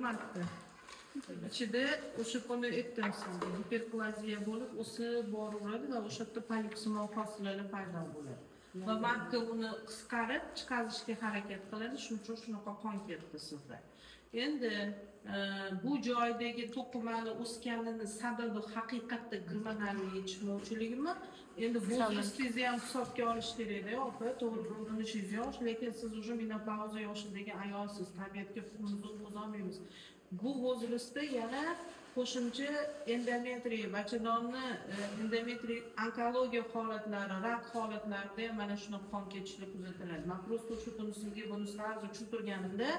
Матка. Ichida o'sha kuni aytdim sizga, giperplaziya bo'lib, o'sib boraveradi va o'sha yerda polipsimon hosilalar paydo bo'ladi. Va матка uni qisqarib chiqarishga harakat qiladi, shuning uchun shunaqa qon ketdi sizda. Endi bu joydagi to'qimani o'sganini sababi haqiqatda gormonal yetishmovchiligimi? Endi возраст ingizni ham hisobga olish kerakda, opa, to'g'ri, ko'rinishingiz yosh, lekin siz уже menopauza yoshidagi ayolsiz, tabiatga hukmimizni o'tkazolmaymiz. Bu возраст da yana qo'shimcha endometriy, bachadonni endometriy onkologiya holatlari, rak holatlarida ham mana shunaqa qon ketishlar kuzatiladi. Man просто o'sha kuni sizga buni сразу tushuntirganimda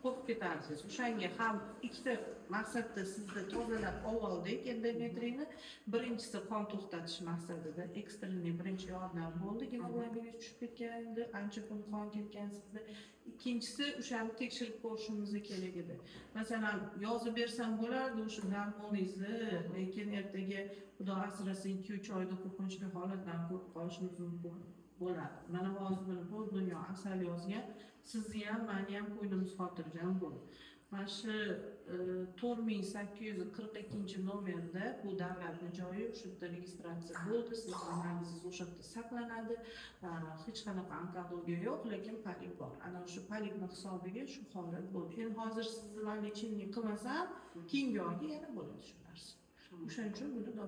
qo'rqib ketardingiz. O'shanga ham ikkita maqsadda sizni tozalab oldik endometriyni. Birinchisi qon to'xtatish maqsadida экстренный birinchi yordam bo'ldi, gemoglobingiz tushib ketgandi, ancha kun qon ketgan sizda. Ikkinchisi, o'shani tekshirib ko'rishimiz kerak edi. Masalan, yozib bersam bo'lardi o'sha gormoningizni, lekin ertaga, Xudo asrasin, 2-3 oyda qo'rqinchli holatlarni ko'rib qolishimiz mumkin bo'ladi. Mana hozir buni bu dunyo asal yozgan, sizni ham, mani ham ko'nglimiz xotirjam bo'ldi. Mana shu 4842 nomerda, bu davlatni joyi, o'sha yerda registratsiya bo'ldi, sizni analizingiz o'sha yerda saqlanadi. Hech qanaqa onkologiya yo'q, lekin polip bor. Ana o'sha polipni hisobiga shu holat bo'ldi. Endi hozir sizni man лечение qilmasam, keyingi oyga yana bo'ladi shu narsa. O'shaning uchun buni